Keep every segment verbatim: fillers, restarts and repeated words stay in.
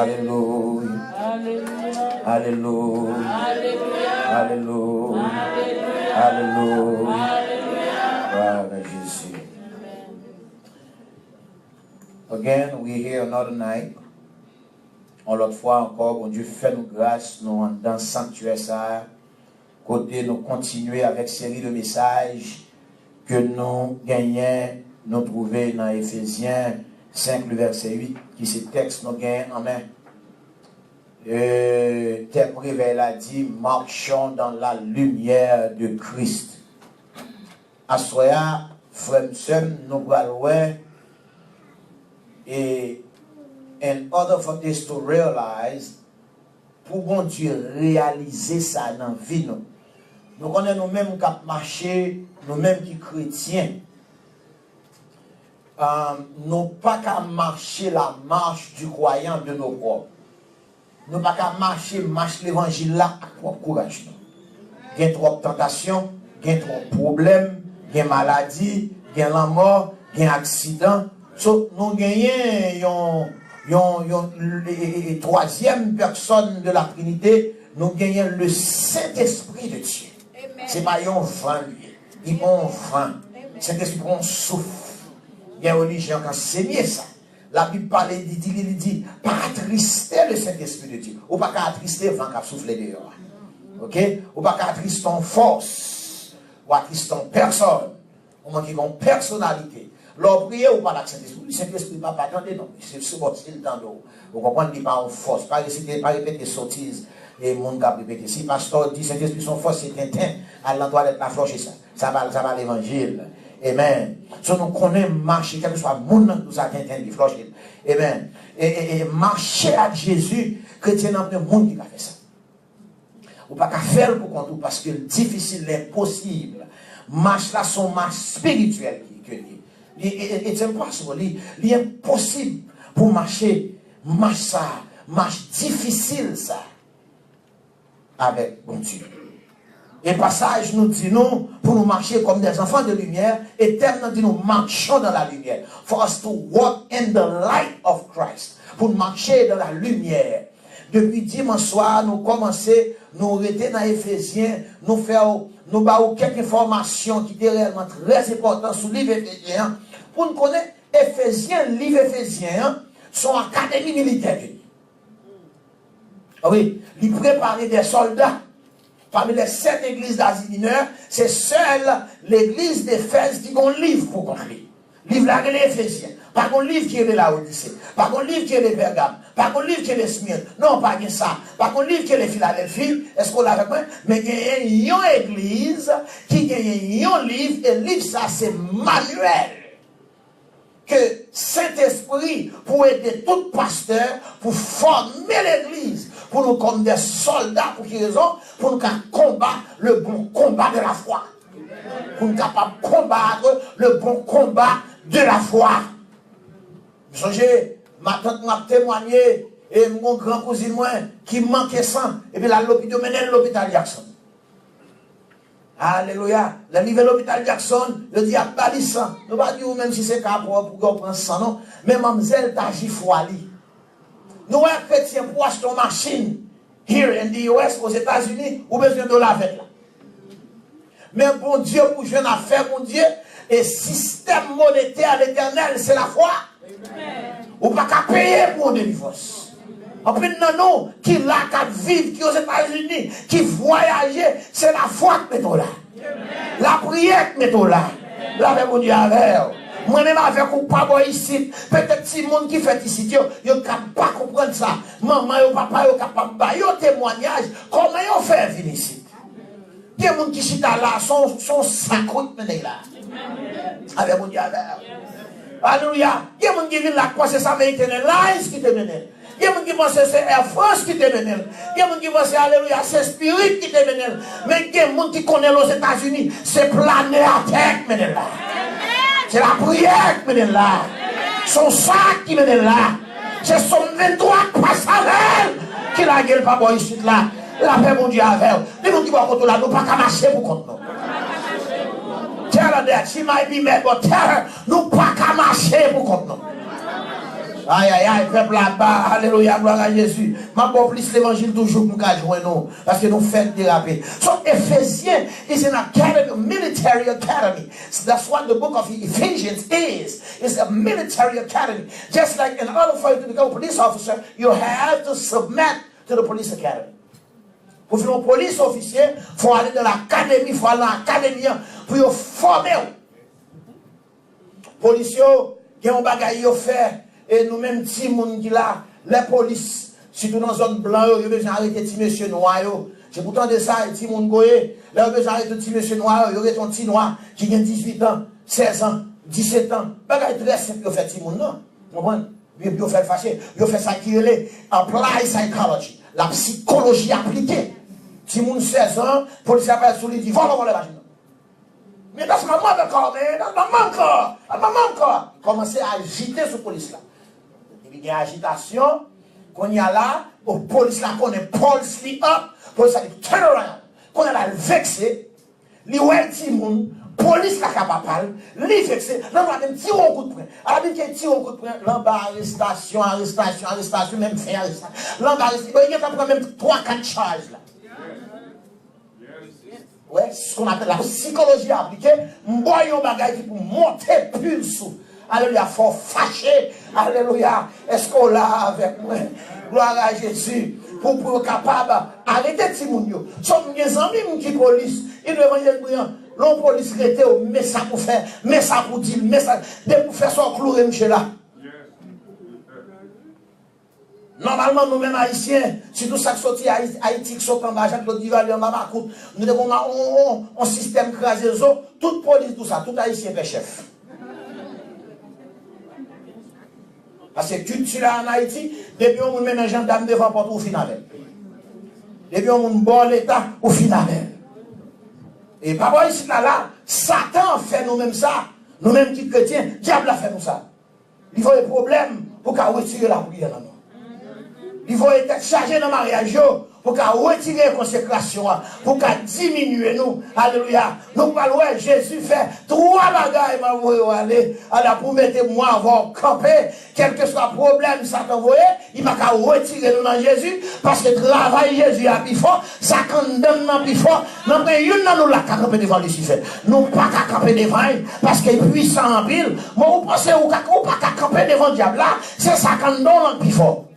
Alelouya. Alelouya. Alelouya. Glwa a Jezi. Again, we here another night. Yon lòt fwa ankò, Bondye fè nou gras, nou anndan sanktyè sa a, kote nou kontinye avèk seri de mesaj ke nou genyen, nou twouve nan Efezyen senk, le vèsè uit, ki se tèks nou genyen an men. E, tèm revèy la di, Marchons dans la lumière de Christ. Aswè a, frè m, sè m, nou pral wè, e, in order for this to realize, pou Bondye reyalize sa nan vi nou. Nou konnen nou menm k ap mache, nou menm ki kretyen, um, nou pa ka mache la marche du croyant de nos propres. Nou pa ka mache mach levanjil la ak pwòp kouraj nou. Gen twòp tantasyon, gen twòp pwoblèm, gen maladi, gen lanmò, gen aksidan. So, nou genyen yon, yon, yon, e, e, e, twazyèm pèsòn de la Trinite, nou genyen le Sentespri de Dye. Se pa yon van li ye. Li pa yon van. Sentespri pa yon souf. Gen relijyon k ansenye sa. Labib pale, li di, li, li di, pa atriste le Sentespri de Dye. Ou pa ka atriste van k ap soufle deyò a. Oke? Ou pa ka atriste yon fòs. Ou atriste yon pèsòn. Yon moun ki gen yon pèsonalite. Lè w priye, ou pale ak Sentespri. Sentespri pa, pa tande non. Se, se bon, si l tande w. Ou konprann, li pa yon fòs. Pa resite, pa repete sotiz e moun k ap repete. Si pastè w di Sentespri se yon fòs, se tenten, al nan twalèt la, flòche sa. Sa pa, sa pa levanjil. Amen. So nou konnen mache, kèlkeswa moun nan nou sa tenten li, flòche l. Amen. E, e, e mache ak Jezi, kretyen nan pran moun ki ka fè sa. Ou pa ka fè l pou kont ou paske l difisil, l enposib. Mach la se yon mach espirityèl ki, ke l ye. Li, it, it's impossible. Li, li enposib pou mache mach sa, mach difisil sa avèk Bondye. E pasaj nou di nou pou nou mache kòm des enfants de lumière, e tèm nan di nou marchons dans la lumière. For us to walk in the light of Christ. Pou n mache dans la lumière. Depi dimanch swa, nou kòmanse, nou rete nan Efezyen, nou fè w, nou ba ou kèk enfòmasyon ki te reyèlman trè enpòtan sou liv Efezyen an. Pou n konnen, Efezyen, liv Efezyen an, se yon akademi militè ke li. A wi, li prepare de sòlda. Pami les sept églises d'Asie Mineure, se sèl legliz Efèz ki gon liv pou kont li. Liv la rele Efezyen. Pa gon liv ki rele Laodise. Pa gon liv ki rele Pègam. Pa gon liv ki rele Smirn. Non, pa gen sa. Pa gon liv ki rele Filadèlfi. Èske w la avèk mwen? Men genyen yon egliz ki genyen yon liv, e liv sa se manyèl ke Sentespri pou ede tout pastè, pou fòme legliz, pou nou kòm de sòlda, pou ki rezon? Pou nou ka konba le bon konba de la fwa. Pou nou kapab konbat le bon konba de la fwa. M sonje, matant mwen ap temwanye, e m gon gran kouzin mwen ki manke san, epi l al lopital, yo mennen l lopital Jackson. Alelouya. Lè l rive lopital Jackson, yo di y ap ba li san. Yo pa di ou menm si se ka pou, pou w pran san non. Men manmzèl t aji fwa li. Nou wè kretyen pou w achte yon machin here in the U S, Ozetazini, ou bezwen dola vèt la. Men Bondye pou jwenn afè Bondye, e sistèm monetè Letènèl se lafwa. Ou pa ka peye pou yon delivrans. Anpil nan nou ki la, k ap viv, ki Ozetazini, ki vwayaje, se lafwa k mete w la. Lapriyè k mete w la. Lapè Bondye avè w. Mwen menm avèk ou pa bò isit. Petèt timoun ki fèt isit yo, yo ka pa konprann sa. Manman yo, papa yo kapab ba yo temwayaj kòman yo fè vin isit. Gen moun ki chita la, se yon, se yon sak wi k mennen l la. Avè Bondye avè w. Alelouya. Gen moun ki vin la k panse se American Airlines ki te mennen l. Gen moun ki panse se Air France ki te mennen l. Gen moun ki panse, alelouya, se Spirit ki te mennen l. Men gen moun ki konnen l Ozetazini, se planè atè k mennen l la. Se lapriyè k mennen l la. Se yon sak ki mennen l la. Se Sòm venntwa k pase avè l, ki lage l pa bò isit la. Lapè Bondye avè w. Gen moun ki bò kote w la, nou pa ka mache pou kont nou. Tell her that she might be mad, but tell her, nou pa ka mache pou kont nou. Ay, ay, ay, pèp la ba, alelouya, glwa a Jezi. M ap ba w plis levanjil toujou pou m ka jwenn ou, paske nou fèk derape. So, Efezyen is an academy, military academy. So that's what the book of Ephesians is. It's a military academy. Just like in order for you to become a police officer, you have to submit to the police academy. Pou vin yon polis ofisye, fò w ale nan lakademi, fò w ale nan akademi an, pou yo fòme w. Polis yo, gen yon bagay yo fè, e nou menm timoun ki la, lè polis, sitou nan zòn blan yo, yo bezwen arete ti mesye nwa yo. Se pou tande sa, e timoun goye, lè yo bezwen arete ti mesye nwa yo, yo rete yon ti nwa ki gen dizuit an, sèz an, disèt an. Bagay trè senp yo fè timoun nan. Konprann? Yo, yo fè l fache. Yo fè sa ki rele applied psychology. La sikoloji aplike. Timoun sèz an, polis la parèt sou li, di, "Vòlè, vòlè machin nan." "Man, that's my mother car, man. That's my mom car. That's my mom car." Kòmanse ajite sou polis la. Depi gen ajitasyon, kounye a la, o, polis la konnen pulse li up, polis la di, "Turn around." Kounye a la, l vekse, li wè l timoun, polis la ka papa l, li vekse, l anba menm tire yon kout pwen. Ala byen ke tire yon kout pwen, l anba arestasyon, arestasyon, arestasyon, menm fen arestasyon. L anba arestasyon, li gentan pran menm twa, kat chaj la. Wè, ce qu'on appelle la psychologie appliquée, m ba w yon bagay ki pou monte puls ou. Alelouya, fò w fache. Alelouya, èske w la avèk mwen? Glwa a Jezi. Pou, pou yo kapab arete timoun yo. Sòf m gen zanmi m ki polis, li di, "Evanjelis Brian, lè yon polis rete w, men sa pou fè, men sa pou di l, men sa, depi w fè sa w kloure misye la." Nòmalman, nou menm Ayisyen, sitou sa k soti Ayi-, Ayiti, k sot anba Jean-Claude Duvalier, anba makout, nou te gen yon, yon, yon, yon sistèm kraze zo, tout polis di w sa, tout Ayisyen pè chèf. Paske kilti la ann Ayiti, depi yon moun mennen jandam devan pòt ou, ou fin avè l. Depi yon moun ba w leta, ou fin avè l. E pa bò isit la, la, Satan fè nou menm sa, nou menm ki kretyen, dyab la fè nou sa. Li voye pwoblèm pou ka retire lapriyè nan nou. Li voye tèt chaje nan maryaj yo pou ka retire konsekrasyon an, pou ka diminye nou. Alelouya. Nou pral wè Jezi fè twa bagay, "M ap voye w ale. Ala pou mete mwen avè w kanpe. Kèlkeswa pwoblèm Satan voye, li pa ka retire nou nan Jezi, paske travay Jezi a pi fò, sa k anndan n nan pi fò. Nan pwen youn nan nou la k ka kanpe devan Lisifè. Nou pa ka kanpe devan l, paske l pwisan anpil." Men ou panse ou ka, ou pa ka kanpe devan dyab la, se sa k anndan w lan k pi fò.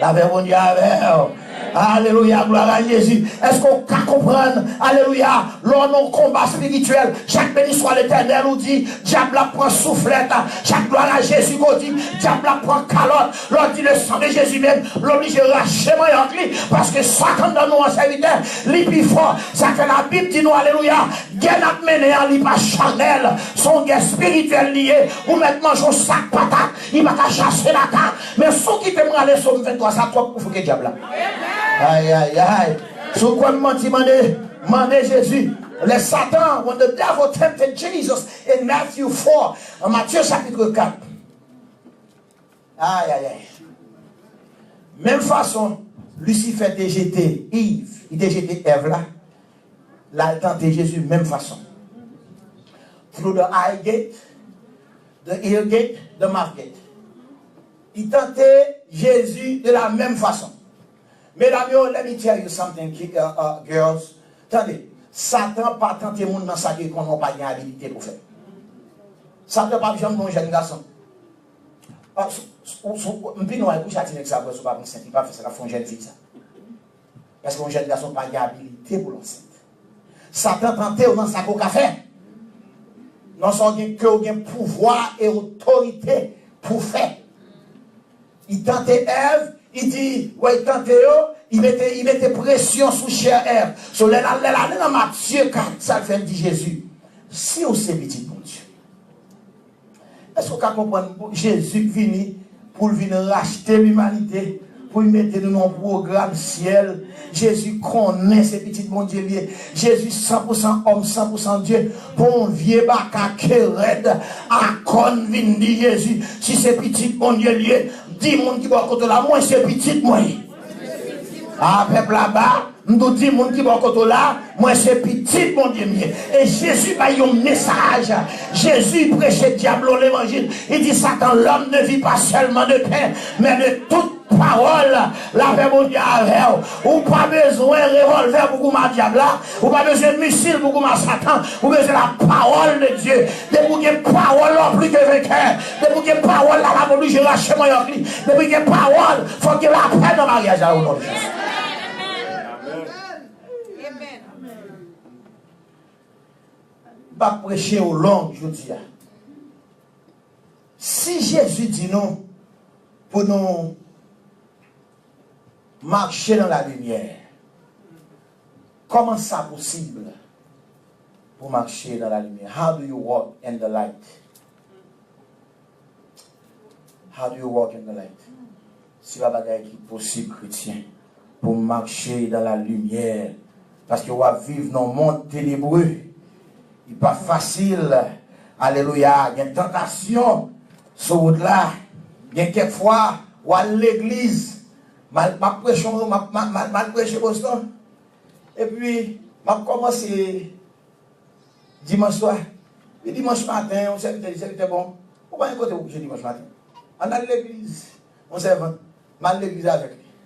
Lapè Bondye avè w. Alelouya, glwa a Jezi. Èske w ka konprann? Alelouya. Lè w nan yon konba espirityèl, chak beni swa Letènèl ou di, dyab la pran souflèt. Chak glwa a Jezi ke w di, dyab la pran kalòt. Lè w di le sang de Jésus menm, l oblije rache manyòk li, paske sa k anndan nou an sèvitè, li pi fò. Sa fè Labib di nou, alelouya, gè n ap mennen an, li pa chanèl, se yon gè espirityèl li ye. Ou mèt manje yon sak patat, li pa ka chase makak. Men si w kite m rale Sòm venntwa, sa twòp pou fouke dyab la. Ay, ay, ay. Si w kwè m manti, mande, mande Jezi. Lè Satan, when the devil tempted Jesus in Matthew four, an Matye chapit kat. Ay, ay, ay. Menm fason Lisifè te jete Iv, li te jete Èv la, l al tante Jezi menm fason. Through the eye gate, the ear gate, the mouth gate. Li tante Jezi de la menm fason. Medam yo, let me tell you something, ki-, uh, uh, girls. Tande, Satan pa tante moun nan sa ke konnen w pa gen abilite pou fè. Satan p ap janm nan yon jèn gason. Ah, sou, sou, sou, m pi nwa, kouche a ti nèg sa, vre, si w pa ansent, li p ap fè sa, l ap fè yon jèn fi sa. Paske yon jèn gason pa gen abilite pou l ansent. Satan tante w nan sa ke w ka fè. Nan sa w gen, ke w gen pouvwa e otorite pou fè. Li tante Èv, li di, wè, li tante yo, li mete, li mete presyon sou chè Èv. So, lè l al, lè l ale nan Matye kat, sa l fè, l di Jezi, "Si w se pitit Bondye." Èske w ka konprann Jezi k vini pou l vin rachte limanite, pou l mete nou nan yon pwogram syèl? Jezi konnen se pitit Bondye l ye. Jezi san pou san òm, san pou san Dye. Pon vye baka ke rèd, akòn vin di Jezi, "Si se pitit Bondye l ye, di moun ki bò kote w la, mwen se pitit mwen." A, pèp la ba. M tou di moun ki bò kote w la, mwen se pitit Bondye m ye. E Jezi bay yon mesaj. Jezi preche dyab lan levanjil. Li di, Satan, l'homme ne vit pas seulement de pain, mais de toute parole. Lapè Bondye avè w. Ou pa bezwen revòlvè pou goumen ak dyab la. Ou pa bezwen misil pou goumen ak Satan. Ou bezwen lapawòl de Dye. Depi w gen pawòl la, w plis ke venkè. Depi w gen pawòl la, l ap oblije rache manyòk li. Depi w gen pawòl, fòk gen lapè nan maryaj la, o non de Jezi. M p ap preche w long jodi a. Si Jezi di nou pou nou mache nan lalimiè, kòman sa posib pou mache nan lalimiè? How do you walk in the light? How do you walk in the light? Se pa bagay ki posib, kretyen, pou mache dans la lumière. Paske w ap viv nan yon mond tenebre. Li pa fasil. Alelouya. Gen tantasyon sou wout la. Gen kèk fwa, w al legliz. M al, m ap preche, m ap, m ap, m ap, m al preche Boston. Epi, m ap kòmanse dimanch swa. Epi dimanch maten, yon sèvitè di, Sèvitè, bon, ou pa gen kote pou kouche dimanch maten? Ann al legliz. Yon sèvant, m al legliz avèk li.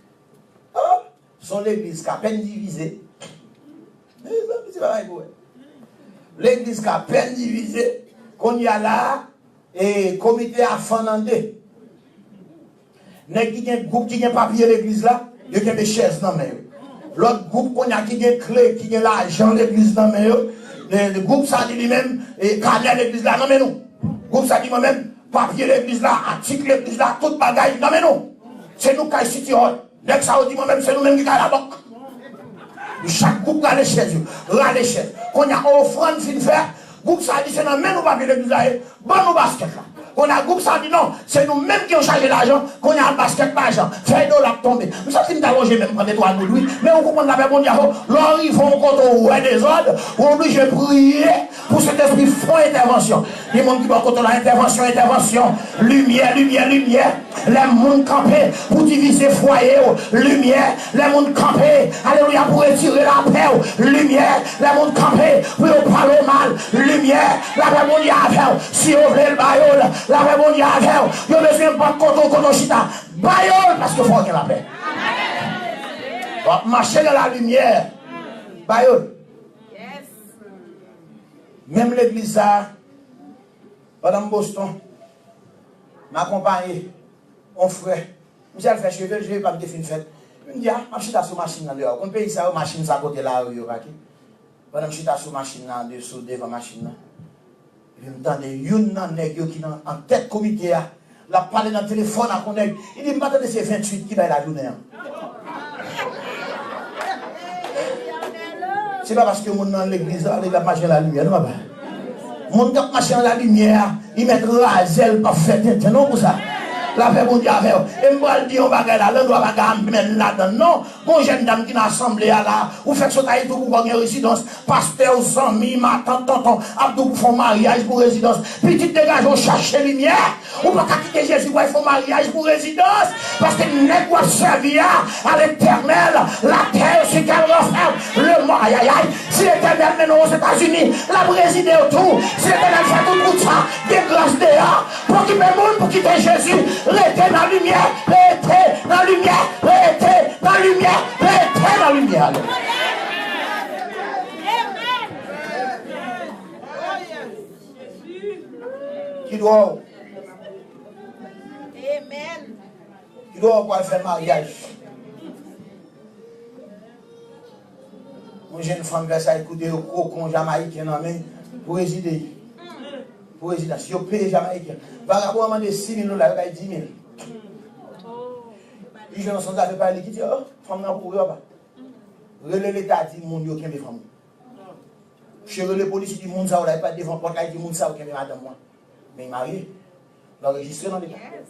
Oh! Se yon legliz k apèn divize. Mezanmi, se bagay pou wè. Legliz k apèn divize. Kounye a la, e komite a fann an de. Nèg ki gen, gwoup ki gen papye legliz la, yo kenbe chèz nan men yo. Lòt gwoup kounye a ki gen kle, ki gen lajan legliz nan men yo, e, e gwoup sa di li menm, e kanè legliz la nan men nou. Gwoup sa di mwen menm, papye legliz la, atik legliz la, tout bagay nan men nou. Se nou k kay City Hall. Nèg sa yo di mwen menm, se nou menm ki kay labank. Chak gwoup rale chèz yo, rale chèz. Kounye a ofrann fin fè, gwoup sa di se nan men nou papye legliz la ye, ban nou baskèt la. Kounye a gwoup sa di non, se nou menm ki anchaje lajan, kounye a baskèt lajan, fèy dola ap tonbe. M santi m ta lonje men m pran de twa goud wi, men ou konprann lapè Bondye a fò, lè w rive yon kote ou wè dezòd, ou oblije priye pou Sentespri fè yon entèvansyon. Gen moun ki bò kote w la, entèvansyon, entèvansyon, limyè, limyè, limyè. Lè moun kanpe pou divize fwaye yo, limyè. Lè moun kanpe, alelouya, pou retire lapè w, limyè. Lè moun kanpe pou yo pale w mal, limyè. Lapè Bondye avè w. Si yo vle l ba yo l, lapè Bondye avè w. Yo bezwen bat kote w, kote w chita, ba yo l, paske fò w gen lapè. W ap mache nan lalimyè, ba yo l. Menm legliz sa a, pandan m Boston, m akonpaye yon frè. Misye al fè cheve l, cheve pa m te fin fèt. M di, a, m ap chita sou machin nan deyò. Ou konn peyi sa yo, machin sa kote lari yo pake. Pandan m chita sou machin nan, de, sou devan machin nan, epi m tande youn nan nèg yo ki nan, an tèt komite a, l ap pale nan telefòn ak yon nèg. Li di, m pa tande se ventuit ki bay lajounen an. Se pa paske moun nan legliz la, li ap mache nan lalimyè, non, papa. Moun k ap mache nan lalimyè a, li mèt razè l, p ap fè tenten, non, pou sa. Lapè Bondye avè w. E m pral di yon bagay la, landwa bagay a m menm ladan l, non. Gon jèn dam ki nan asanble a la, ou fèk sot Ayiti, ou poko gen rezidans, pastè w, zanmi, matant, tonton, ap di w pou fè yon maryaj pou rezidans. Pitit, degaje w, chache limyè. Ou pa ka kite Jezi pou al fè yon maryaj pou rezidans, paske nèg w ap sèvi a, a Letènèl, la terre, ce qu'elle renferme, le monde, ayayay, si Letènèl mennen w Ozetazini, l ap rezide w tou, si Letènèl fè tout wout sa, gen gras deyò, pa okipe moun pou kite Jezi, rete nan limyè, rete nan limyè, rete nan limyè, rete nan limyè. Ki dwa w? Ki dwa w pral fè maryaj? Yon jèn fanm fè sa, li koute yo krokon jamayiken nan men, prezide. Prezidans, yo peye jamayiken. Vagabon an mande sis mil dola, yo bay dis mil. Li jwenn yon sanzave pa li ki di, oh, fanm nan pouri, papa. Rele leta, di moun yo kenbe fanm ou. Misye rele polis, li di moun sa yo la, li pa devan pòt la, li di moun sa yo kenbe madanm mwen. Men li marye. L anrejistre nan leta.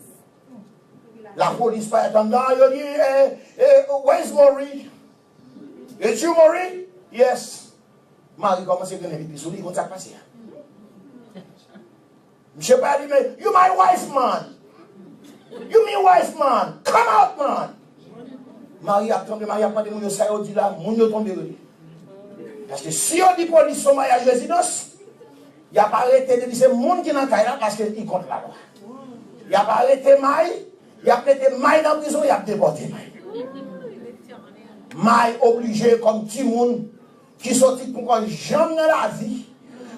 Lapolis parèt anndan, yo di, eh, eh, where is Marie? It's you, Marie? Yes. Mari kòmanse grennen pipi sou li, konn sa k pase a. Misye pa di, men, you my wife, man. You my wife, man. Come out, man. Mari ap tranble, Mari ap mande moun yo sa yo di la, moun yo tonbe rele. Paske si yo di polis se yon maryaj rezidans, y ap arete depi se moun ki nan kay la paske li kont lalwa. Y ap arete May, y ap mete May nan prizon, y ap depòte May. May oblije kòm timoun ki soti ponkò janm nan lavi,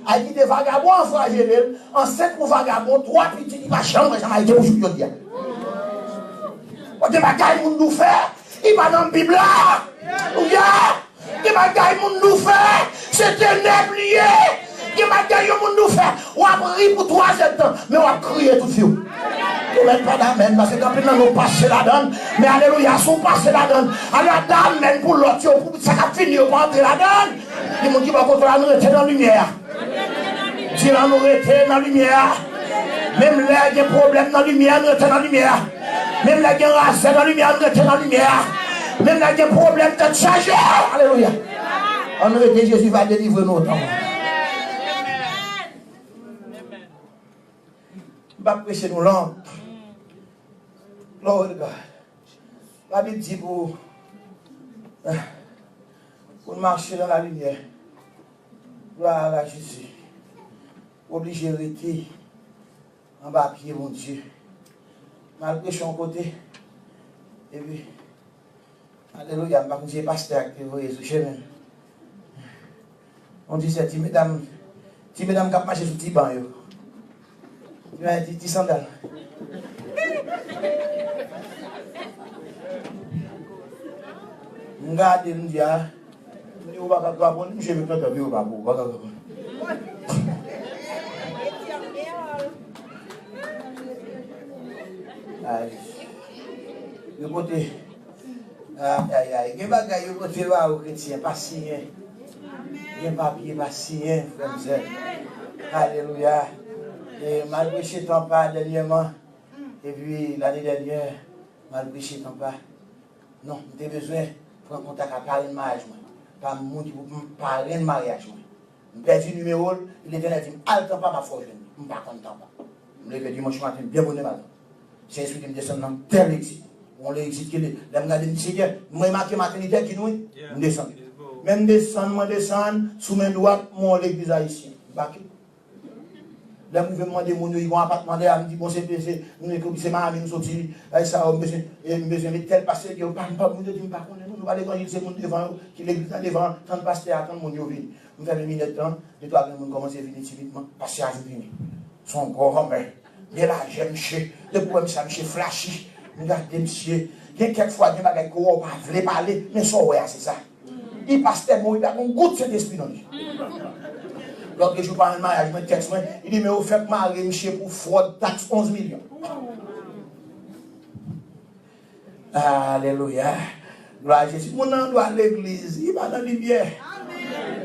al kite vagabon anfrajele l, ansent pou vagabon, twa pitit, li pa janm wè sa May te pou jouk jodi a. Ou gen bagay moun dou fè, li pa nan Bib la. Ou gen, gen bagay moun dou fè, se tenèb li ye. Gen bagay yon moun dou fè, w ap ri pou twa zèdtan, men w ap kriye tout vi w. Ou mèt pa damèn, paske gen anpil nan nou pase ladan l, men alelouya, si w pase ladan l, alò damèn pou lòt yo, pou sa k ap vini yo pa antre ladan l. Gen moun ki bò kote w la, nou rete nan limyè a. Di l, ann rete nan limyè a. Menm lè gen pwoblèm nan limyè a, ann rete nan limyè a. Menm lè gen razè nan limyè a, ann rete nan limyè a. Menm lè gen pwoblèm tèt chaje, alelouya. Ann rete, Jezi va delivre nou otan. M p ap preche nou long. Glory to God. Labib di pou, pou n mache nan lalimiè. Glwa a Jezi. Ou oblije rete anba pye Bondye. M al preche yon kote, epi, alelouya, m pa konn si se pastè a ki te voye sou chemen m. On ti sè, ti medam, ti medam k ap mache sou ti ban yo. Ti, ti, ti sandal. M gade, m di, a, m di, ou pa ka, ou pa konn, misye vin kanpe, ou pa, ou pa ka konn. Ay. Yo pote. Ay, ay, ay. Gen bagay yo pote ba ou kretyen, pa siyen. Gen papye, pa siyen, frè m, sè. Alelouya. E, m al preche Tampa dènyèman. Epi, lane dènyè, m al preche Tampa. Non, m te bezwen pran kontak ak parenn maryaj mwen. Pa moun ki pou parenn maryaj mwen. M pèdi nimewo l, epi Letènèl di m, "Al Tampa, m ap fè w jwenn li." M pa konn Tampa. M leve dimanch maten, byen bonè maten. Sentespri di m desann nan tèl egzit. Yon egzit ki lè, lè m gade m di, "Senyè, m remake maten li tèt ki nou, wi." M desann. Men m desann, mwen desann, sou men dwat, m wè yon legliz ayisyen. M pake. Lè m rive, m mande moun yo, li gen yon apatman dèyè, m di, "Bon, se, se, se, nou, se Miami m soti, ay sa yo, m bezwen, e, m bezwen met tèl pastè, yo pa, m pa, moun yo di, m pa konnen, nou, nou pa levanjil, se moun devan yo, ki legliz la devan, tann pastè a, tann moun yo vini." M fèmen minèt lan, de twa grenn moun kòmanse vini timidman, pastè a vin vini. Se yon gwo hòmè, gen lajè, misye, depi w wè misye, misye flachi, m gade misye, gen kèk fwa, gen bagay ke w wè, w pa vle pale, men sa w wè a, se sa. Li pastè, men li pa gon gout Sentespri nan li. Lòt jou, parenn maryaj mwen tèks mwen, li di, "Men ou fèk mare misye pou fwòd taks onz milyon." Alelouya. Glwa a Jezi. Moun nan dwe al legliz, li pa nan limyè.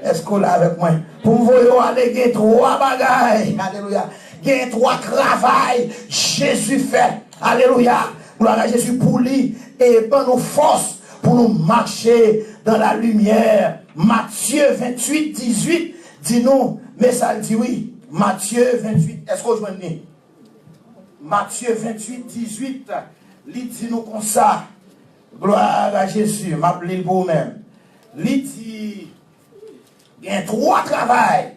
Èske w la avèk mwen? Pou m voye w ale, gen twa bagay. Alelouya. Gen twa travay Jezi fè. Alelouya. Glwa a Jezi pou li. E ban nou fòs pou nou mache dans la lumière. Matye venntuit dizuit di nou, men sa l di wi. Matye venntuit, èske w jwenn li? Matye venntuit dizuit, li di nou konsa, glwa a Jezi, m ap li l pou ou menm. Li di, Gen twa travay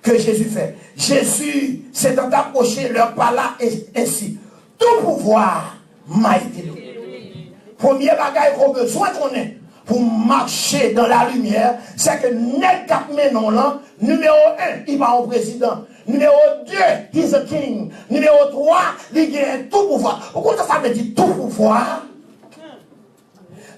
ke Jezi fè. Jezi s'étant approché, leur parla ainsi, tout pouvoir m'a été donné. Premye bagay ke w bezwen konnen pou w mache dans la lumière, se ke nèg k ap mennen w lan, nimewo en, li pa yon prezidan. Nimewo de, he's a king. Nimewo twa, li gen tout pouvwa. Ou konn sa sa vle di tout pouvwa?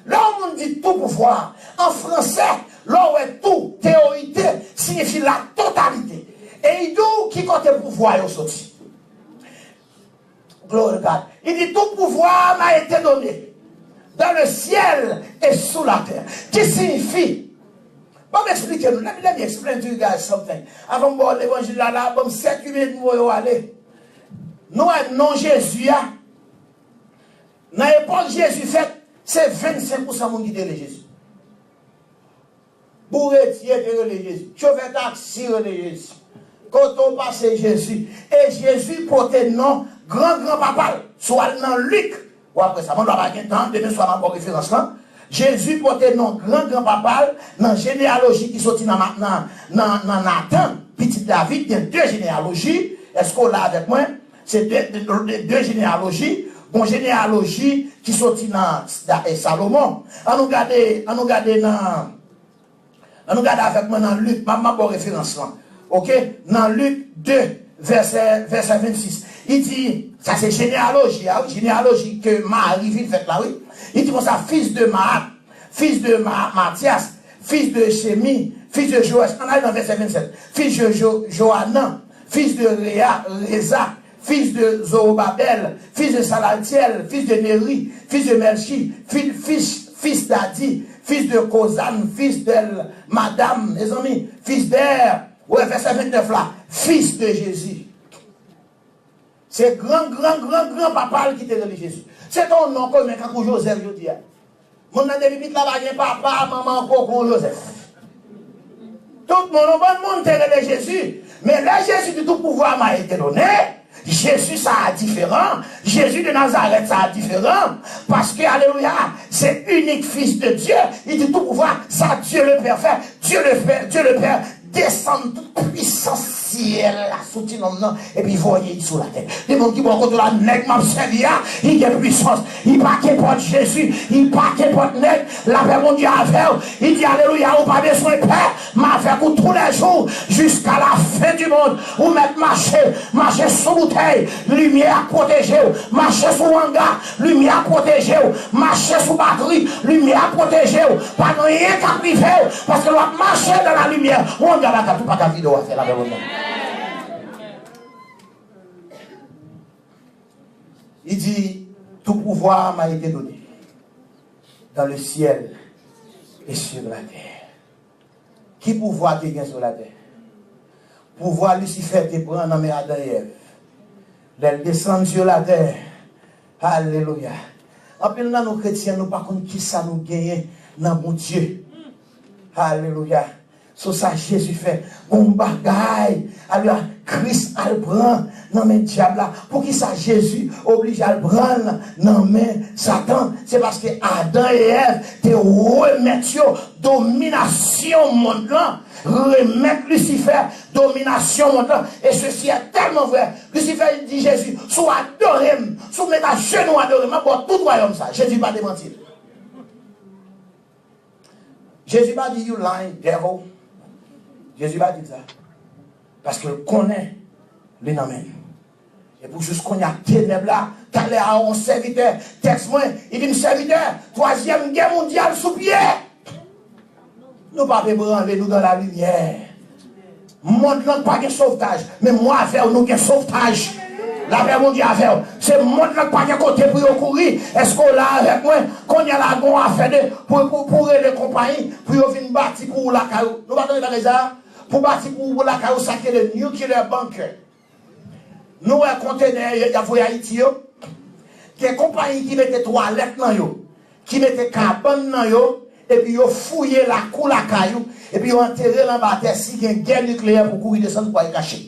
Lè yon moun di tout pouvwa, an fransè, lè w wè tout, te o i te, siyifi la totalité. E li di w ki kote pouvwa yo soti. Glory to God. Li di, tout pouvoir m'a été donné dans le ciel et sous la terre. Ki siyifi? Ban m eksplike nou. Let me, let me explain to you guys something. Avan m ba w levanjil la, la, ban m sèt, uit minit, m voye w ale. Nou wè non Jezi a. Nan epòk Jezi fèt, se vennsenk pousan moun ki te rele Jezi. Bouretye te rele Jezi. Chofè taksi rele Jezi. Kote w pase Jezi. E Jezi pote non gran gran papa l. Si w al nan Lik, w ap wè sa. Mwen pa gen tan, demen swa m ap ba w referans lan. Jezi pote non gran gran papa l nan jeneyaloji ki soti nan, nan, nan, nan Natan, pitit David, gen de jeneyaloji. Èske w la avèk mwen? Se de, de, de, de jeneyaloji. Gon jeneyaloji ki soti nan Da- e Salomon. An nou gade, an nou gade nan, an nou gade avèk mwen nan Lik, m ap, m ap ba w referans lan. Oke? Nan Lik de, vèsè, vèsè vennsis. Li di, sa se jeneyaloji a, wi, jeneyaloji ke Mari vin fèt la, wi. Li di konsa, fils de Maat, fils de Ma- Mathias, fils de Shemi, fils de Joas. Ann ale nan vèsè vennsèt. Fils de Jo- Johanan, fils de Réa, Réza, fils de Zorobabel, fils de Salaltiel, fils de Neri, fils de Melchi, fils, fils, fils d'Adi, fils de Kozan, fils d'El Madam, mezanmi, fils d'Er. Ou wè vèsè vennnèf la, fils de Jésus. Se gran, gran, gran, gran papa l ki te rele Jezi. Se te yon non komen, kankou Jozèf jodi a. Moun nan depi pit la pa gen papa, manman, koko, Jozèf. Tout moun, yon bann moun te rele Jezi. Men lè Jezi di tout pouvwa m'a été donné, Jezi sa a diferan. Jezi de Nazarèt sa a diferan. Paske, alelouya, se inik Fis de Dye. Li di tout pouvwa, sa Dye le Pè fè. Dye le Pè, Dye le Pè desann tout pwisans syèl la sou ti nonm nan, epi voye l sou latè. Depi moun ki bò kote w la, nèg m ap sèvi a, li gen pwisans. Li pa kenpòt Jezi, li pa kenpòt nèg. Lapè Bondye avè w. Li di, alelouya, ou pa bezwen pè, m avèk ou toulèjou, jiska lafen di mond. Ou mèt mache, mache sou boutèy. Limyè ap pwoteje w. Mache sou anga, limyè ap pwoteje w. Mache sou batri, limyè ap pwoteje w. Pa gen anyen k ap rive w, paske lè w ap mache dans la lumière, yon anga pa ka, pa ka vide w afè, lapè Bondye. Li di, tout pouvoir m'a été donné dans le ciel et sur la terre. Ki pouvwa te gen sou latè? Pouvwa Lisifè te pran nan men Adan e Èv. Lè l desann sou latè, alelouya. Anpil nan nou kretyen, nou pa konn kisa nou genyen nan Bondye. Alelouya. Sou sa Jezi fè. Gon bagay, alelouya, Kris al pran nan men dyab la. Poukisa Jezi oblije al pran l nan men Satan? Se paske Adan e Èv te remèt yo dominasyon mond lan, remèt Lisifè dominasyon mond lan. E sesi est tellement vrai. Lisifè di Jezi, si w adore m, si w met ajenou adore m, m ap ba w tout wayòm sa. Jezi pa demanti l. Jezi pa di, "You lying devil." Jezi pa di l sa. Paske l konnen li nan men l. E pou jis kounye a, tenèb la, talè a, yon sèvitè tèks mwen, li di m, "Sèvitè, twazyèm gè mondyal sou pye." Nou pa vle branle, nou dans la lumière. Mond lan pa gen sovtaj, men mwen avè w, nou gen sovtaj. Lapè Bondye avè w. Se mond lan pa gen kote pou yo kouri. Èske w la avèk mwen? Kounye a la, gon afè de, pou, pou, pou rele konpayi, pou yo vin bati pou ou lakay ou. Nou pa tande bagay sa a? Pou bati pou ou lakay ou, sa ki rele nuclear bunker. Nou wè kontenè y ap voye Ayiti yo? Gen konpayi ki mete twalèt nan yo, ki mete kabann nan yo, epi yo fouye lakou lakay ou, epi yo antere l anba tè. Si gen gè nikleyè pou kouri desann pou al kache.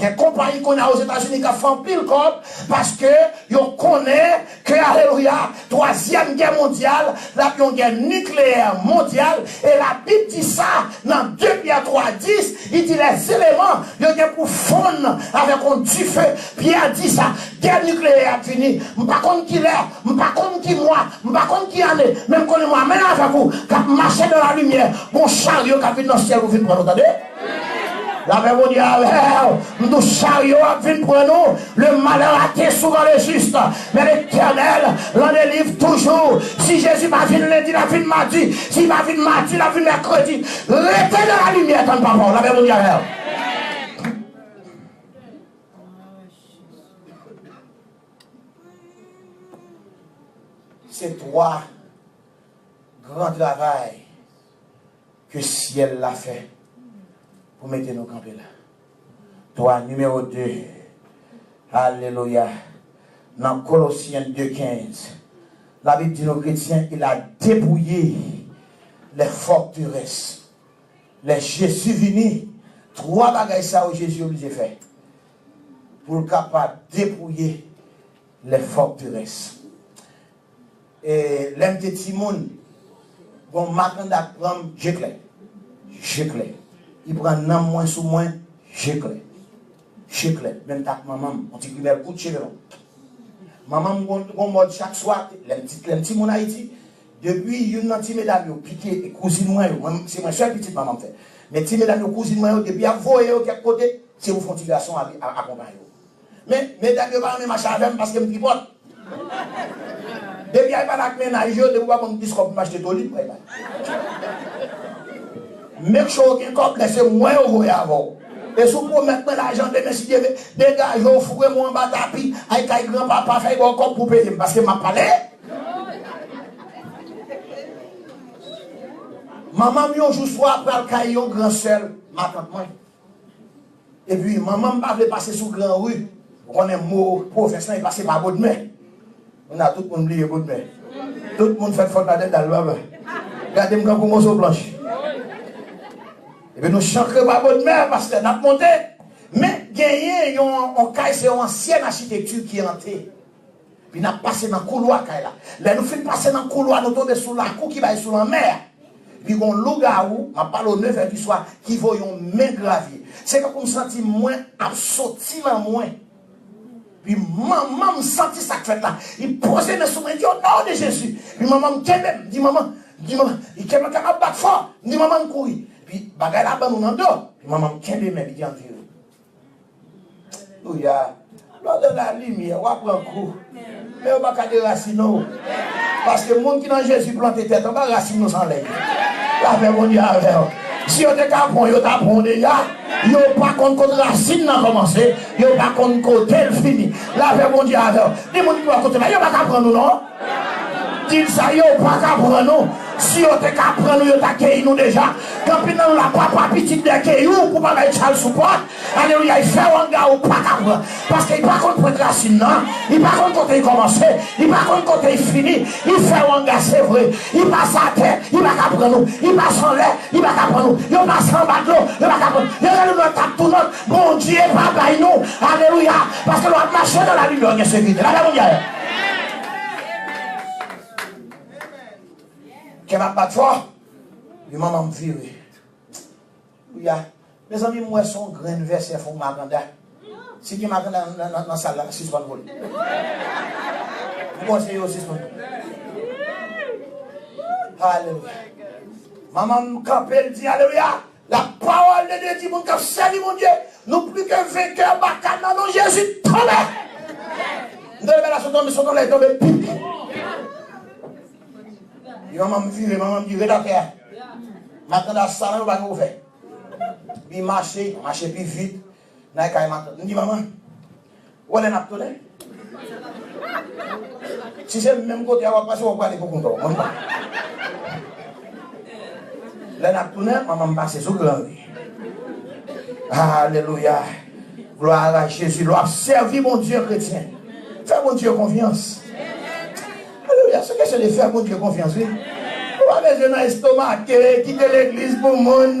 Gen konpayi kounye a Ozetazini k ap fè anpil kòb, paske yo konnen ke, alelouya, twazyèm gè mondyal, l ap yon gè nikleyè mondyal, e Labib di sa nan de Pyè twa dis, li di, "Les éléments, yo gen pou fonn avèk yon dife." Pyè di sa, gè nikleyè ap vini. M pa konn kilè, m pa konn ki mwa, m pa konn ki ane, men m konnen mwen menm avèk ou k ap mache dans la lumière, gon charyo k ap vin nan syèl pou vin pran nou, tande? Lapè Bondye avè w. M di w, charyo ap vin pran nou. Le malheur atteint souvent le juste, mais l'Éternel l'en délivre toujours. Si Jezi pa vin lendi, l ap vin madi. Si li pa vin madi, l ap vin mèkredi. Rete dans la lumière, tann papa w. Lapè Bondye avè w. Se twa gran travay ke syèl la fè pou mete nou kanpe la. Twa, nimewo de, alelouya, nan Kolosyen de kenz, Labib di nou, kretyen, il a dépouillé les forteresses. Lè Jezi vini, twa bagay sa yo Jezi oblije fè pou l kapab depouye les forteresses. E lè m te timoun, gon makanda k pran m, je klè. Je klè. Li pran nanm mwen sou mwen, je klè. Je klè. Menm tan ak manman m, yon ti grimèl kout, cheve long. Manman m gon, gon mòd chak swa, lè m ti, lè m timoun Ayiti, depi youn nan ti medam yo pike kouzin mwen yo, mwen, se mwen sèl pitit manman m fè. Men ti medam yo, kouzin mwen yo, depi y ap voye yo kèk kote, se pou fè yon ti gason a, a, akonpanye yo. Men, medam yo pa renmen mache avè m paske m tripòt. Depi ay pale ak mennaj yo, depi w pa ban m dis kòb pou m achte toli, m pral pale. Make sure w gen kòb, lè se mwen yo voye avè w. E si w pwomèt mwen lajan demen, si Dye vle, degaje w, foure mwen anba tapi, ay kay granpapa, fè y ba w kòb pou peye m, paske m ap pale. Manman m yon jou swa pral kay yon gran sè l, matant mwen. Epi, manman m pa vle pase sou gran ri. Ou konnen mo pwovens lan, li pase pa Bodmè. Kounye a, tout moun bliye Bodmè. Tout moun fèt fòt ladan dal baba. Gade m kankou moso planch. Epi nou chankre pa Bodmè, pastè, n ap monte. Men, genyen yon, yon kay, se yon ansyèn achitekti ki ante. Epi n ap pase nan koulwa kay la. Lè nou fin pase nan koulwa, nou tonbe sou lakou ki bay sou lanmè a. Epi gon lougawou, m ap pale w nevè di swa, ki voye yon men gravye. Se tankou m santi mwen ap soti nan mwen. Epi manman m santi sa k fèt la. Li poze men sou mwen, li di, "O non de Jezi." Epi manman m kenbe m, di, "Manman," m di, "Manman," li kenbe kè m ap bat fò. M di, "Manman, n kouri." Epi bagay la ban nou nan do. Epi manman m kenbe men, li di, "Ann vire." Alelouya. Lè w nan limyè, w a pran kou. Men yo pa ka derasinen w. Paske moun ki nan Jezi plante tèt anba rasin yo san lè. Lapè Bondye avè w. Si yo te ka pran w, yo ta pran w deja. Yo pa konn kot rasin nan kòmanse. Yo pa konn kote l fini. Lapè Bondye avè w. Di moun ki bò kote la, yo pa ka pran nou non. Di l sa, yo pa ka pran nou. Si yo te ka pran nou, yo ta keyi nou deja. Gen anpil nan nou la, papa pitit dèyè keyi w pou pa bay tchal sou pòt. Alelouya, li fè w anga ou pa ka pran. Paske li pa konn pwent rasin nan, li pa konn kote li kòmanse, li pa konn kote li fini. Li fè w anga, se vre. Li pase atè, li pa ka pran nou. Li pase anlè, li pa ka pran nou. Yo pase anba dlo, yo pa ka pran nou. Yo rele nou nan tap tounant. Bondye pa bay nou. Alelouya. Paske lè w ap mache nan lalime, w gen sekirite. Lapè Bondye avè w. Kè m ap bat fò. Wi, manman m vire. Wi a. Mezanmi, m wè se yon grenn vèsè fon makanda. Si gen makanda nan, nan, nan, nan sal la, sispann vole. M panse yo sispann vole. Alelouya. Manman m kanpe, l di, alelouya. La pawòl de Dye di moun k ap sèvi Bondye, nou pli ke venkè, baka nan non Jezi tonbe. M te leve la, sot tonbe, sot tonbe, tonbe, pip. Epi manman m vire, manman m di, "Ret atè a." Matant sa nan yo pa gen ouvè. Li mache, mache pi vit. Nan kay matant. M di, "Manman, ou wè lè n ap tounen? Si se menm kote a w ap pase, w ap prale pou kont ou, mwen pa." Lè n ap tounen, manman m pase sou gran ri. Alelouya. Glwa a Jezi. Lè w ap sèvi Bondye, kretyen, fè Bondye konfyans. Alelouya. Se kesyon de fè Bondye konfyans, wi. Ou pa bezwen nan estomake, kite legliz pou moun.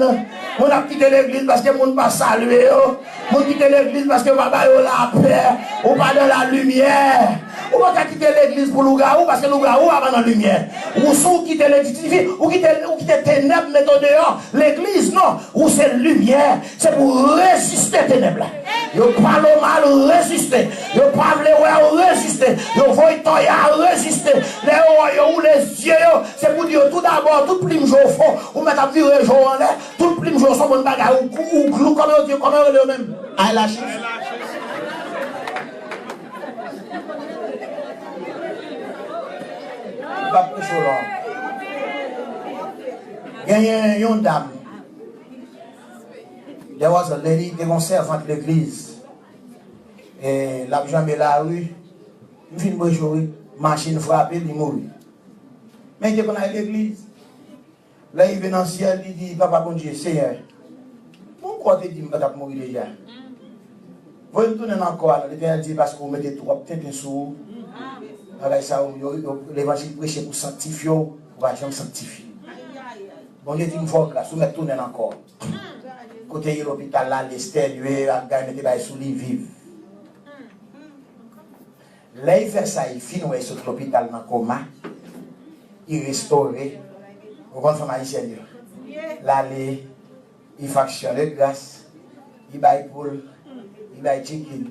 Moun ap kite legliz paske moun pa salye yo. Moun kite legliz paske yo pa ba yo lapè. Ou pa dans la lumière. Ou pa ka kite legliz pou lougawou, paske lougawou pa nan limyè. Ou, si w kite legliz, ou kite, ou kite tenèb mete w deyò. Legliz, non. Ou se limyè. Se pou w reziste tenèb la. Yo pale w mal, reziste. Yo pa vle wè w, reziste. Yo voye tòy a, reziste. Lè yo wè yo woule zye yo, se pou di yo tou dabò, tout plim je w fon, ou mèt ap vire je w anlè, tout plim je w se yon bon bagay, ou, ou, ou glou, kòman yo di, kòman yo rele yo menm? Eyelashes. M p ap preche w long. Genyen yon dam. There was a lady, te gon sèvant legliz. E l ap janbe lari. M fin preche w, wi. Machin frape, li mouri. Men li te konn al legliz. Lè l rive nan syèl, li di, "Papa Bondye, Senyè, poukwa w te di m pa t ap mouri deja? Voye m tounen nan kò a non." Letènèl di, "Paske w mete twòp tenten sou ou. Bagay sa yo, yo, yo, levanjil preche pou sanktifye w, ou pa janm sanktifye." Bondye di m, "Fè w gras, ou mèt tounen nan kò." Kote ye lopital la, l estènye, bagay mete bagay sou li, viv. Lè l fè sa, l fin wè l sot lopital nan koma. Li restore. Ou konn fanm ayisyèn yo? L ale, li faksyone gras, li bay poul, li bay chicken,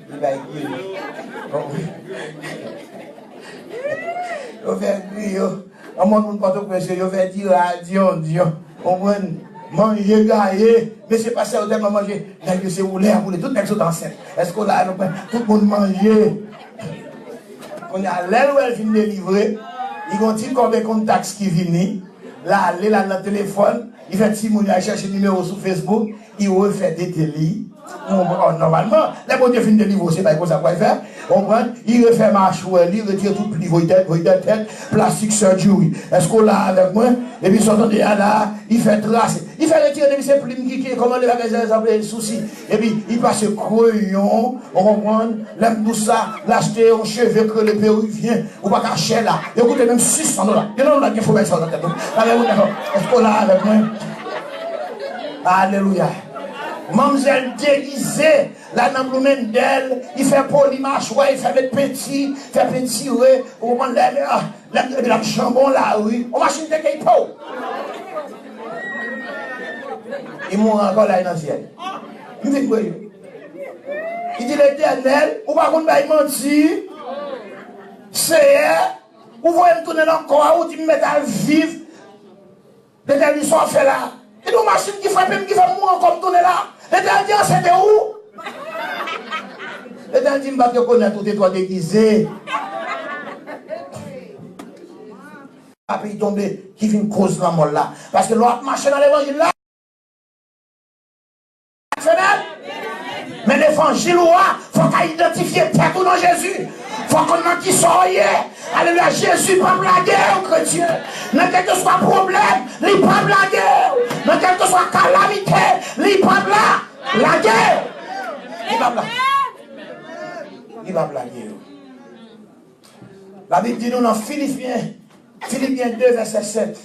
li bay griyo. Yo fè griyo. Anmò moun Pòtoprens yo, yo fè dira dyondyon. Konprann? Manje gaye. Mesye pastè yo tèlman manje. Nèg yo se woule ap woule. Tout nèg sot ansent. Èske w la, nou pran? Tout moun manje. Kounye a, lè l wè l fin delivre, li gon ti kòb income tax ki vini, l ale, l al nan telefòn, li fè timoun yo al chèche nimewo sou Facebook, li refè dete li. Bon, bon, nòmalman, lè Bondye fin delivre w, se pa konsa pou l fè, konprann? Li refè machwè li, retire tout pli, voye tèt, voye tèt, plastik surgery. Èske w la avèk mwen? Epi sa w tande a la, li fè trase. Li fè retire depi se plim ki, ki kòmande bagay sa, sa vle sousi. Epi li pase kreyon, ou konprann? Lè m di w sa, l achte yon cheve k rele perivyen, ou pa ka chè la. Yo koute menm sis san dola. Gen nan nou la gen fo bagay sa yo nan tèt nou. Bagay moun dakò. Èske w la avèk mwen? Alelouya. Manmzèl degize, la nan Bloomingdale, li fè poli machwè, li fè met penti, fè pentire, ou konprann lè, ah, lè m epi l ap janbon lari, on machin te key po. Li mouri ankò la, li nan syèl. M fin kwè yo. Li di, Letènèl, ou pa konn bay manti. Seyè, ou voye m tounen nan kò a, ou di m mèt al viv. Letènèl di, sa w ap fè la? Li di, yon machin ki frape m, ki fè m mouri ankò, m tounen la. Letènèl di, an, se te ou? Letènèl di, m pa t rekonèt ou te twò degize. Papi tonbe, ki vin koz lanmò l la. Paske lè w ap mache nan levanjil la, Amen. Men levanjil ou a, fò w ka idantifye tèt ou nan Jezi. Fò w konn nan kisa w ye. Alelouya, Jezi p ap lage w, kretyen. Nan kèlkeswa pwoblèm, li p ap lage w. Nan kèlkeswa kalamite, li p ap la, lage w. Li p ap la. Li p ap lage w. Labib di nou nan Filipyen, Filipyen de, vèsè sèt,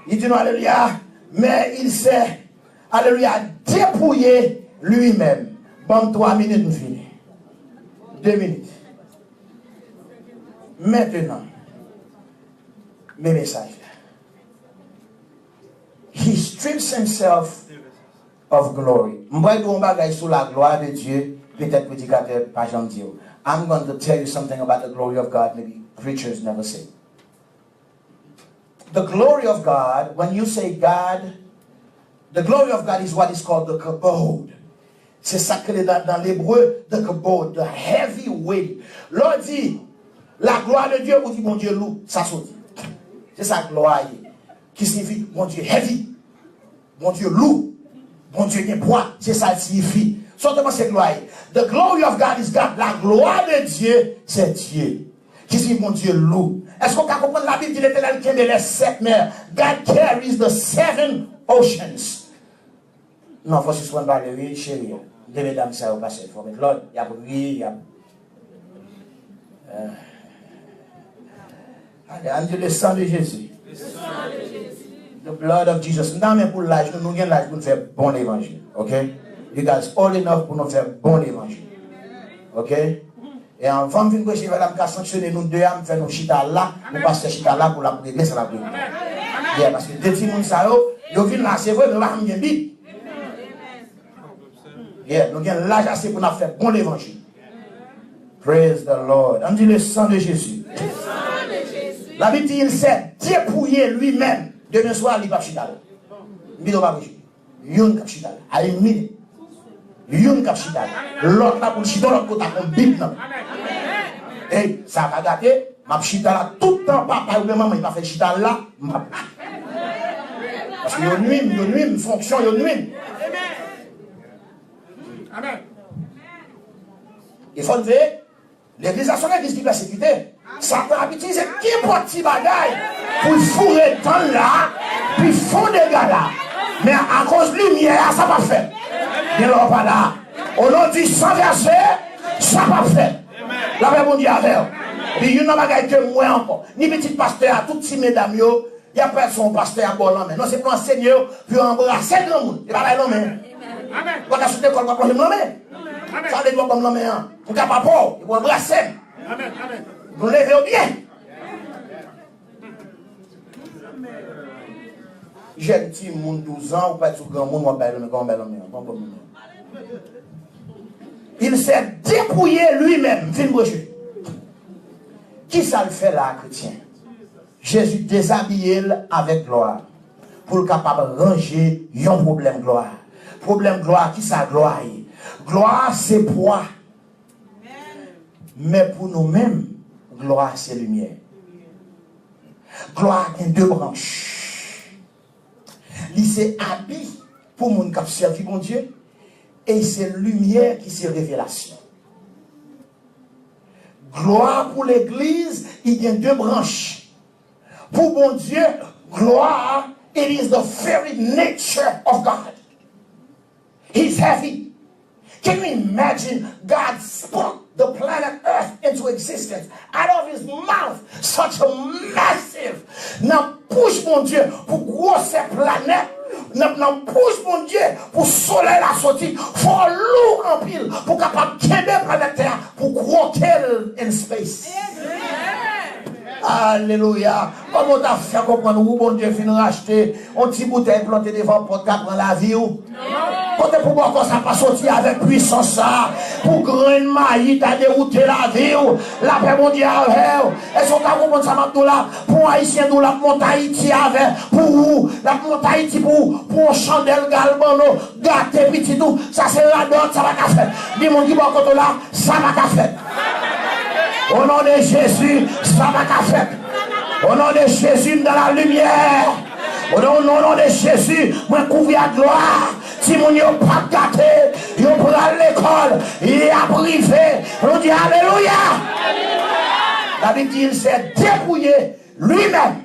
li di nou, alelouya, mais il s'est, alelouya, dépouillé lui-même. Ban m twa minit, m fini. De minit. Mentenan, men mesaj la. He strips himself of glory. M pral di w yon bagay sou la gloire de Dieu, petèt predikatè pa janm di w. I'm going to tell you something about the glory of God, maybe preachers never say. The glory of God, when you say God, the glory of God is what is called the kabod. Se sa k rele nan, nan lebre, the kabod, the heavy weight. Lè w di, la gloire de Dieu, ou di Bondye lou, sa soti. Se sa glwa ye. Ki siyifi Bondye heavy. Bondye lou. Bondye gen pwa. Se sa l siyifi. Sa w te panse glwa ye? The glory of God is God. La gloire de Dieu, c'est Dieu. Ki siyifi Bondye lou. Èske w ka konprann Labib di Letènèl kenbe les sept mers? God carries the seven oceans. Non, fò w sispann pale, wi, cheri. De medam sa yo pa sèl. Fò w met lòd. Y ap ri, y ap. Eh. Ale, ann di le sang de Jésus. The blood of Jesus. M ta renmen pou laj nou, nou gen laj pou n fè bon levanjil. Ok? You guys old enough pou nou fè bon levanjil. Ok? E anvan m fin preche, fè la m ka sanksyone nou de a, m fè nou chita la, nou pastè chita la pou l ap regle sa l ap regle. Yeah, paske de timoun sa yo, yo vin la, se vre, men yo pa janm gen Bib. Yeah, nou gen laj ase pou n ap fè bon levanjil. Praise the Lord. Ann di le sang de Jésus. Labib di, il s'est dépouillé lui-même. Demen swa, li p ap chita la. M pito pa preche. Youn k ap chita la. I mean it. Youn k ap chita la. Lòt la pou l chita lòt kote ak yon Bib nan men. Ey, sa ka gate, m ap chita la tout tan papa oubyen manman li pa fè l chita la, m p ap la. Paske yo nwi m, yo nwi m, fonksyon yo nwi m. E fò n veye. Legliz la se yon legliz ki pèsekite. Satan ap itilize kenpòt ti bagay pou l foure dan l la, pou l fon dega la. Men akoz limyè a, sa p ap fèt. Gen lè w pa la. O non di san vèse, sa p ap fèt. Lapè Bondye avè w. Epi youn nan bagay ke m wè ankò, ni pitit pastè a, tout ti medam yo, y ap pral sou yon pastè ap ba w lanmen. Non, se pou ansenye yo, pou yo anbrase granmoun. E pa bay lanmen. Ou pa ka sot lekòl, w ap lonje m lanmen. Sa vle di w ap ban m lanmen an. M ka pa pa w, epi w anbrase m. Nou leve yo byen. Jèn timoun douz an, ou pa di sou granmoun, w ap bay lanmen, kòman w bay lanmen an? Kòman w bay lanmen an? Il s'est dépouillé lui-même, fin branche. Kisa l fè la a, kretyen? Jezi dezabiye l avèk glwa pou l kapab ranje yon pwoblèm glwa. Pwoblèm glwa, kisa glwa ye? Glwa se pwa. Men pou nou menm, glwa se limyè. Glwa gen de branch. Li se abi pou moun k ap sèvi Bondye, e se limyè ki se revelasyon. Glwa pou legliz, li gen de branch. Pou Bondye, glwa, it is the very nature of God. He's heavy. Can you imagine? God spoke the planet Earth into existence. Out of his mouth, such a massive, nan bouch Bondye, pou gwosè planèt, nan, nan bouch Bondye, pou solèy la soti, fò lou anpil, pou kapab kenbe planèt tè a, pou kwoke l in space. Alelouya. Kòman w ta fè konprann ou, Bondye fin rachte yon ti boutèy plante devan pòt ka pran lavi w? Kote pou bòkò sa pa soti avèk pwisans sa, pou grenn mayi ta dewoute lavi w? Lapè Bondye avè w. Èske w ka konprann sa m ap di w la? Pou yon Ayisyen di w l ap monte Ayiti avè, pou ou, l ap monte Ayiti pou ou, pou yon chandèl galbano, gate pitit ou, sa se radòt, sa pa ka fèt. Di moun ki bò kote w la, sa pa ka fèt. Au nom de Jésus, sa pa ka fèt. Au nom de Jésus, m dans la lumière. Au nom, au nom de Jésus, mwen kouvri ak glwa. Timoun yo p ap gate, yo pral lekòl, y ap rive. Nou di alelouya. Labib di, il s'est dépouillé lui-même.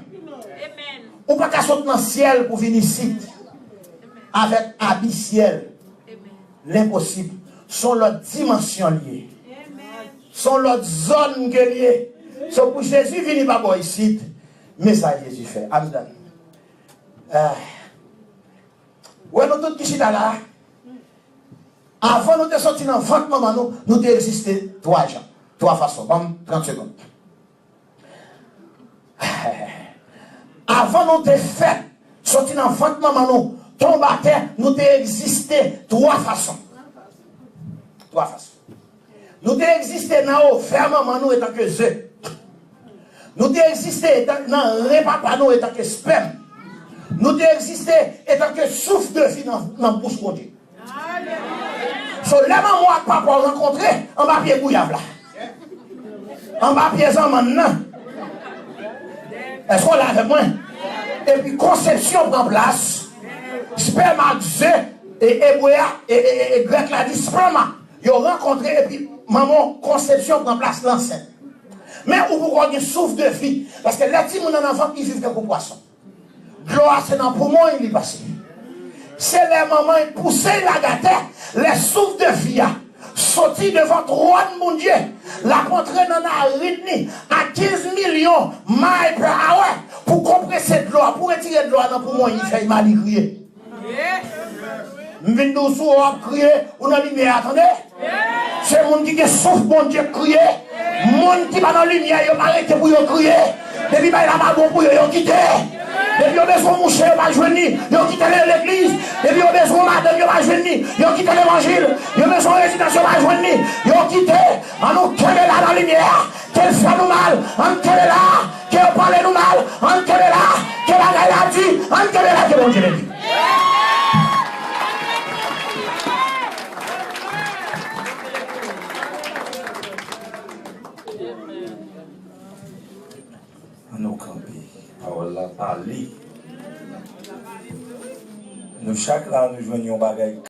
Ou pa ka sot nan syèl pou vin isit avèk abi syèl. Lenposib. Se yon lòt dimansyon l ye. Se yon lòt zòn ke l ye. So pou Jezi vini pa bò isit, men sa Jezi fè. I'm done. Ah. Wè nou tout ki chita la. Avan nou te soti nan vant manman nou, nou te egziste twa jan, twa fason. Ban m trant segonn. Avan nou te fèt, soti nan vant manman nou, tonbe atè, nou te egziste twa fason. Twa fason. Nou te egziste nan ovè manman nou etanke ze. Nou te egziste etan, nan ren papa nou etanke spèm. Nou te egziste etanke souf de vi nan, nan bouch Bondye. So, lè manman w ak papa w rankontre anba pye gouyav la, anba pye zanmann nan, èske w la avèk mwen? Epi konsepsyon pran plas, spèm ak ze, e ebre a, e, e, e, e grèk la di sperma, yo rankontre epi manman w, konsepsyon pran plas lansent. Men ou poko gen souf de vi, paske lè timoun nan nan vant, li viv tankou pwason. Dlo a se nan poumon li pase. Se lè manman pouse l lage atè, lè souf de vi a soti devan twòn Bondye, l ap antre nan narin li a kenz milyon mile per awa pou konprese dlo a, pou retire dlo a nan poumon li, fè l mal, li kriye. M vin di w, si w ap kriye, ou nan limyè a, tande. Se moun ki gen souf Bondye k kriye. Moun ki pa nan limyè, yo pa rete pou yo kriye. Depi bagay la pa bon pou yo, yo kite. Depi yo bezwen mouche, yo pa jwenn li, yo kite le-, legliz. Depi yo bezwen madanm, yo pa jwenn li, yo kite levanjil. Yo bezwen rezidans, yo pa jwenn li, yo kite. An nou kenbe la nan limyè a. Ke l fè nou mal, ann kenbe la. Ke yo pale nou mal, ann kenbe la. Ke bagay la di, ann kenbe la. Ke Bondye beni. Ann nou kanpe. Pawòl la pale. Nou chak la, nou jwenn yon bagay